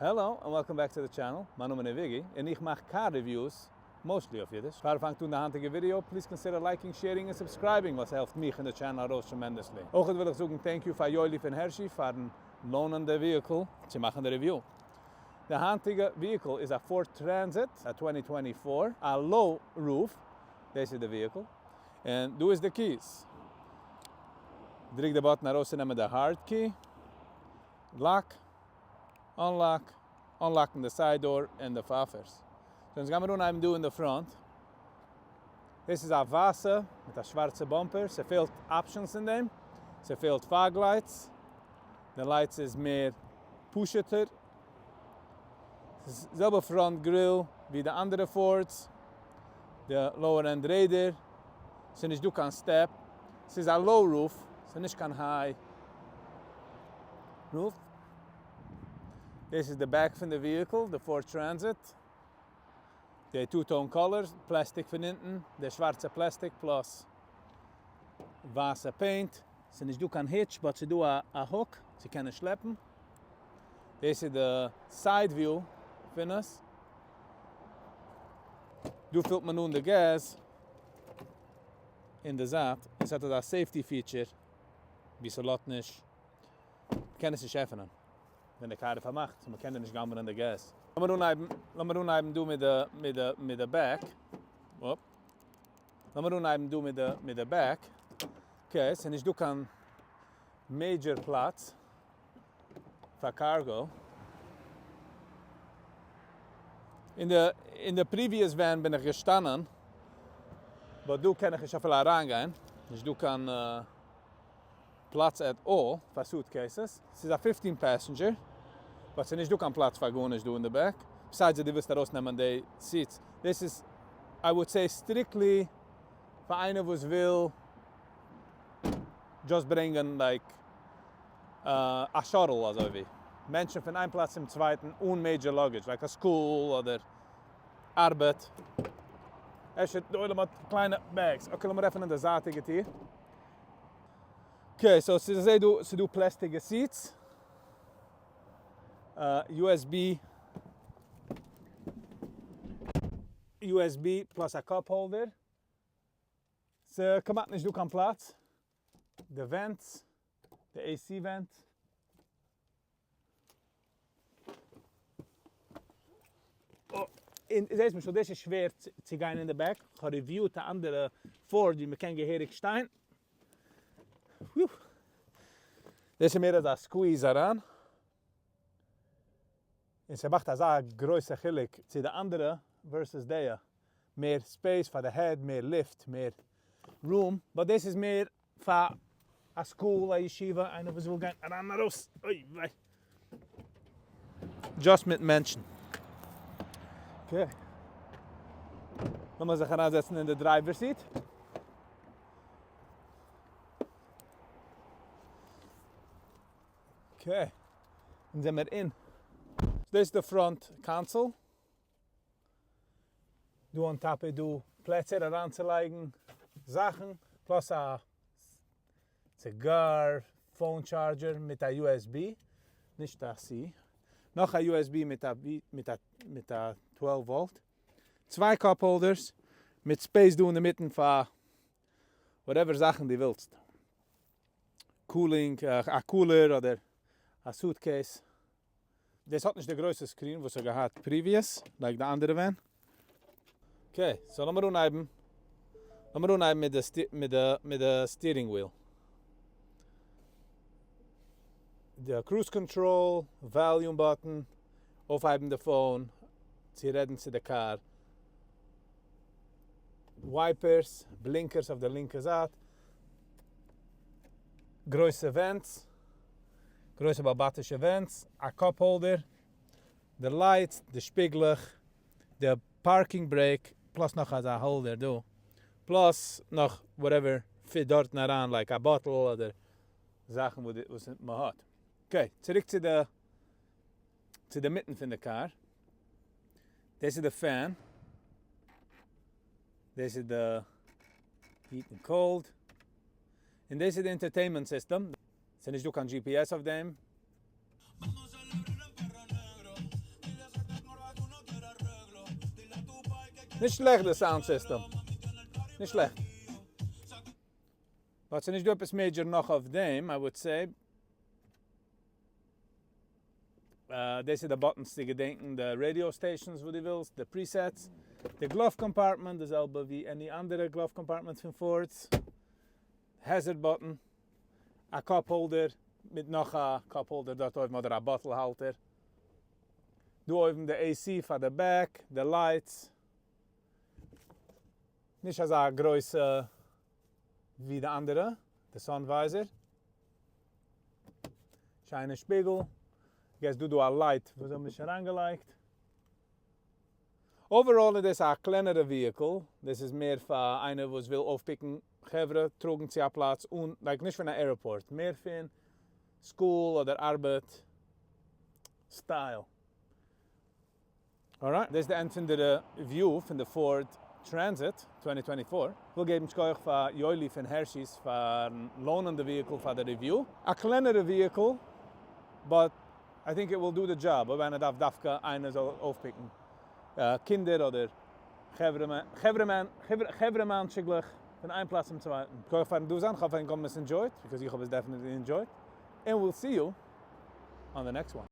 Hello and welcome back to the channel, מיין נאמען איז וויגי און איך מאך car reviews mostly אויף אידיש. פאר פאנגט אן די היינטיגע ווידיאו please consider liking sharing און subscribing ווייל ס'העלפט מיך און די channel ארויס tremendously. אויך וויל איך זאגן thank you פאר יואלי פון הערשי פארן loan ען די vehicle צו מאכן די review. די היינטיגע vehicle איז א Ford Transit א 2024 א low roof, דאס איז די vehicle און דא איז די keys. דריק די button ארויסצונעמען די hard key, lock, unlock, unlock ן די side door און די פייפערס. So אונז גיימיר אנהייבן דא אין די front. דאס איז א ווייסע מיט א שווארצע bumper, ס'פעלט options אין דעם, ס'פעלט fog lights, די lights איז מער פשוט'ער, ס'איז זעלבע front grill ווי די אנדערע Fords, די lower end רעדער, ס'איז נישט דא קיין step, ס'איז א low roof, ס'איז נישט קיין high roof. דאס איז די back פון די vehicle, די Ford Transit, די two tone colors, plastic פון אונטן, די שווארצע plastic plus ווייסע paint. ס'איז נישט דא קיין hitch but ס'איז דא א hook צו קענען שלעפן. דאס איז די side view פון עס. דא פילט מען אן די געז אין די זייט, און ס'האט אזא safety feature ווי ס'לאזט נישט, מ'קען עס נישט עפענען ווען די קאר איז פארמאכט, so מ'קען דא נישט גנב'נען די געז. לאמיר אנהייבן, לאמיר אנהייבן דא מיט די, מיט די, מיט די back. אופ. לאמיר אנהייבן דא מיט די, מיט די back. Okay, ס'איז נישט דא קיין major פלאץ פאר cargo. אין די, אין די previous van בין איך געשטאנען, but דא קען איך נישט אפילו אריינגיין, נישט דא קיין פלאץ at all פאר suitcases. ס'איז א 15 passenger, but ס'איז נישט דא קיין פלאץ פאר גארנישט דא אין די back, besides אז דו ווילסט ארויסנעמען די seats. דאס איז I would say strictly פאר איינער וואס וויל just ברענגען like א shuttle אזוי ווי מענטשן פון איין פלאץ צום צווייטן אן major luggage like א school אדער ארבעט. אפשר די עולם האט קליינע bags. Okay לאמיר עפענען די זייטיגע טיר. Okay so ס'איז אזוי דא ס'איז דא פלעסטיגע seats. USB USB plus א cup holder. ס'כמעט נישט דא קיין פלאץ. די vents, די AC vent. און זעסט משל דאס איז שווער צו גיין אין די back, כ'האב review ט א אנדערע Ford ווי מ'קען געהעריג שטיין. דאס איז מער אזא squeeze אריין. און ס'מאכט אזא גרויסע חילוק צו די אנדערע versus דיע. מער space פאר די head, מער לופט, מער room, but דאס איז מער פאר א school, א ישיבה, איינער וואס וויל גיין אריין און ארויס, אוי וויי, just מיט מענטשן. Okay, לאמיר זיך אריינזעצן אין די driver seat. Okay, אונז זעמיר אין. דאס איז די front console. דא on top איז דא פלעצער אריינצולייגן זאכן, plus א cigar, phone charger מיט א USB, נישט א C, נאך א USB מיט א מיט א מיט א 12 וואלט, צוויי cup holders מיט space דא אינמיטן פאר whatever זאכן דו ווילסט, cooling, א cooler אדער א suitcase. דאס האט נישט די גרויסע screen וואס האט געהאט previous, like די אנדערע van. Okay, so לאמיר אנהייבן, לאמיר אנהייבן מיט די מיט די מיט די steering wheel. די cruise control, volume button, אויפהייבן די phone צו רעדן צו די קאר, wipers, blinkers אויף די לינקע זייט, גרויסע vents. גרויסע באלבאטישע vents, א cup holder, די lights, די שפיגלעך, די parking brake, plus נאך אזא holder דא, plus נאך whatever fit דארטן אריין like א bottle אדער זאכן וואס מען האט. Okay, צוריק צו די צו די מיטן פון די קאר, דאס איז די fan, דאס איז די heat און cold, און דאס איז די entertainment system. ס'איז נישט דא קיין GPS אויף דעם. נישט שלעכט די sound system. נישט שלעכט. But ס'נישט דא עפעס major נאך אויף דעם, I would say. דאס איז די buttons צו געדענקן די radio stations וואס דו ווילסט, די presets. די glove compartment, די זעלבע ווי any אנדערע glove compartment פון Fords. Hazard button, א cup holder מיט נאך א cup holder דארט אויבן אדער א bottle האלטער. דא אויבן די AC פאר די back, די lights. נישט אזא גרויסע ווי די אנדערע, די sun visor. שיינע שפיגל. געסט דא דא א light וואס זיי האבן נישט אריינגעלייגט. Overall איז דאס א קלענערע vehicle, דאס איז מער פאר איינער וואס וויל אויפפיקן חברה, טראגן צו א פלאץ אן, like נישט פון א airport, מער פון school אדער ארבעט style. Alright, דאס איז די end פון די review פון די Ford Transit 2024. כ'וויל געבן שכוח פאר יואלי פון Hershey's פארן loan ען די vehicle פאר די review. א קלענערע vehicle, but I think it will do the job אויב איינער דארף דווקא איינער זאל אויפפיקן קינדער אדער חברה-מאנטשיגלעך פון איין פלאץ צום צווייטן. שכוח פארן דא זיין, כ'האף ענק האבן עס enjoyed, because איך האב עס definitely enjoyed, and we'll see you on the next one.